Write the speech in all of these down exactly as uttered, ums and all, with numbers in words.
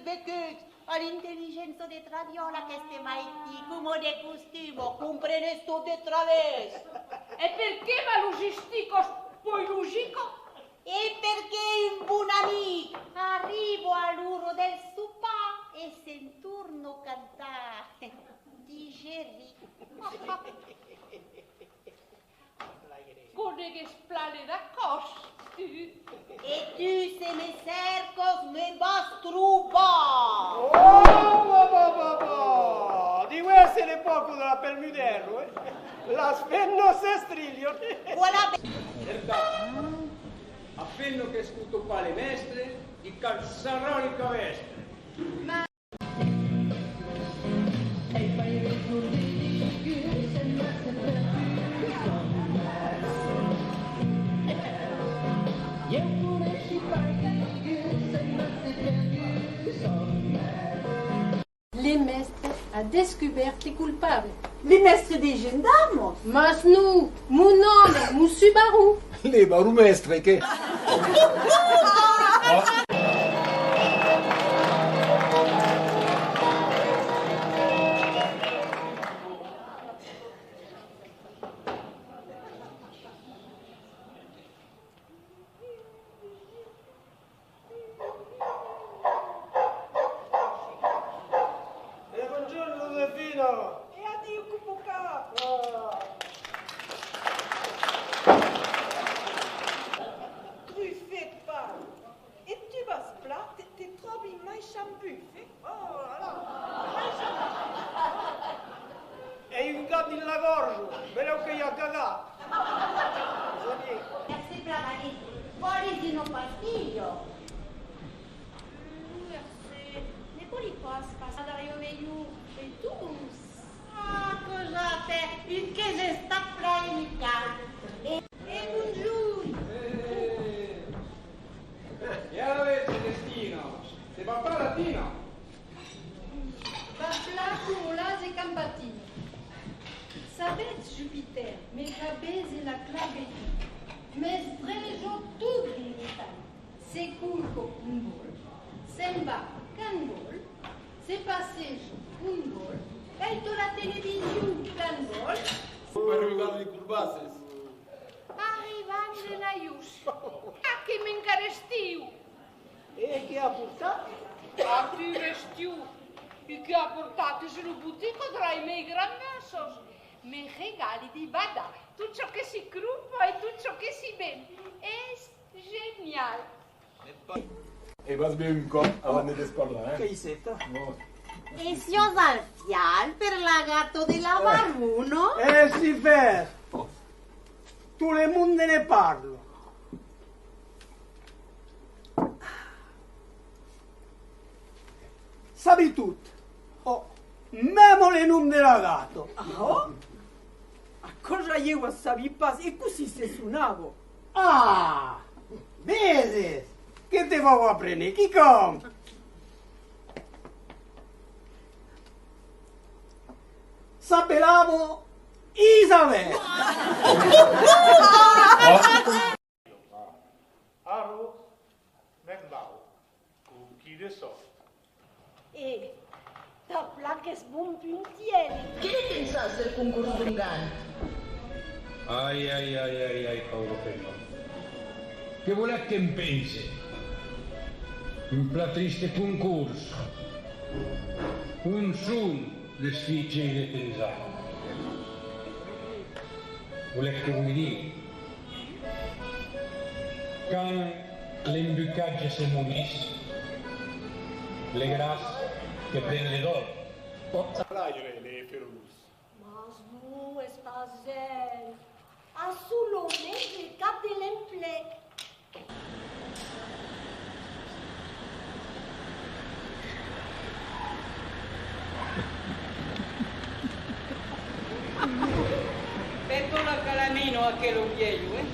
Becuts, a l'intelligença de traviòla aqueste maitin, coma de costuma, comprenes tot de travèrs. E perqué va lo gisticas, poi logica? E perqué un bon amic arriba a l'ora del sopar e se'n torna cantar digerir. Conegues plan d'acòs, tu. E tu, se me cèrcas, me vas trobar! Oh, bah, bah, bah, bah! Deu èsser l'epòca de la permudèra, eh? Las femnas s'estrilhan! Voilà ben! Vertat, a femna qu'escota pas le mèstre, li cal sarrar le cabèstre. Le mèstre a descubèrt le colpable. Le mèstre de gendarmas? Mas non, mon òme, mon Subaru. Le baromèstre, que? E bonjorn, Josefina! E adiu, Copocap! Ah. Trufet, pas! E tu vas plan, te, te tròbi maishant buf, eh? Oh, là, là! Maishant buf! Ai un gat dins la gòrja, belèu que i a cagat! Xavier. Mercé plan, Marie. Vòles una pastilha? Mercé, ne vòli pas, pas, adaria melhor de dos. Ah, causat, eh, un qu'es estat plan amical. E, e bonjorn. E alavetz, Celestina, te va pas la tina? Va plan coma l'ase cambatina. Sabètz, Jupitèr, me cabés e la clavetina, m'esdreja tot dins le talh. Se colca com vòl, se'n va quand vòl, se passeja com vòl, gaita la television quand vòl. Pas regarde les corbasses. Arribam de Naius. Ah, que m'encarestiu! E que a portat? Artur, vestiu, e que a portat? Es una botica de las mei grandessas. Me regali de badar tot çò que s'i cropa e tot çò que s'i ven. Es genial! E vas beure un còp avant de desparlar, eh? Qu'ei seta. Oh. E siás al fial per la gata de la barona? E si fèr! Tot le monde ne parla. Sabi tot. Oh, mèma le nom de la gata. Ah, oh? Aquò ja ieu ac sabi pas. E cossí se sonava? Ah! Veses? Que te vau aprene quicòm! S'apelava Isabel! Ara me'n vau, coquin de sòrt. E, tà plan qu'es bon puntièr! Qué ne pensas del concors d'ongan? Ai, ai, ai, ai, ai, paura femna. Que volètz que'n pense? Un plan triste concors. On son les filhs de Tenzan? Volètz que vos digui? Quand l'embucatge se molís, le gras que pren le dòl. Pòt plaire le ferolós. Mas non, es pas el. A solament le cap de l'emplec. Peta la calamina aquela vielha, eh?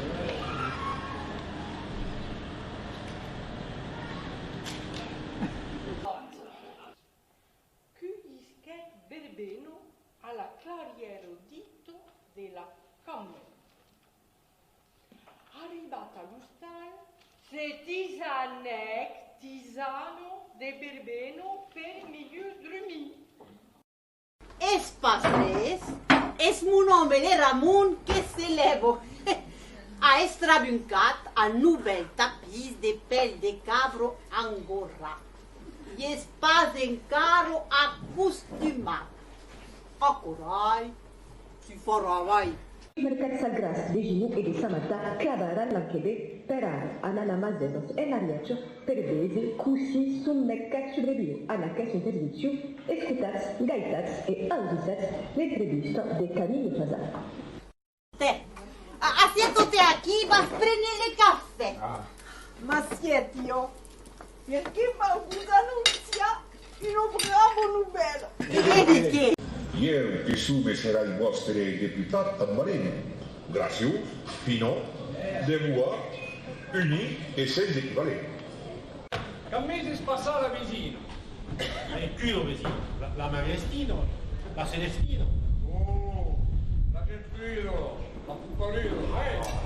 Culhisquèc verbena a la clarièra dita de la Cambèla. Arribat a l'ostal, se tisanèc Tisana de verbena per melhor drumir. Es pas res, es mon òme le Ramon que se lèva. A estrabuncat un novèl tapís de pèl de cabra angorà. I es pas encara acostumat. Aquò rai, si farà vai. Mercats sagrats de Ginon e de Samatan clavaràn l'an que ven per ara anar a Masèvas en Arièja per véser cossí son mercats subreviu a aquesta interdiccion. Escotatz, gaitatz e ausissatz l'entrevista de Camille Fazan. Tè, a-, assièt-te aquí, vas prene le cafè. Ah. M'assièti, ò, perque vau vos anonciar una brava novèla. E de qué? Ieu que soi e serai vòstre deputat tamb Balena, graciós, finòt, de boa, unic e sens equivalent. Qu'an mes espasat la vesina. E quina vesina? La, la Magrèstina, la Celestina. Non, la Gertruda, la Popaluda, eh!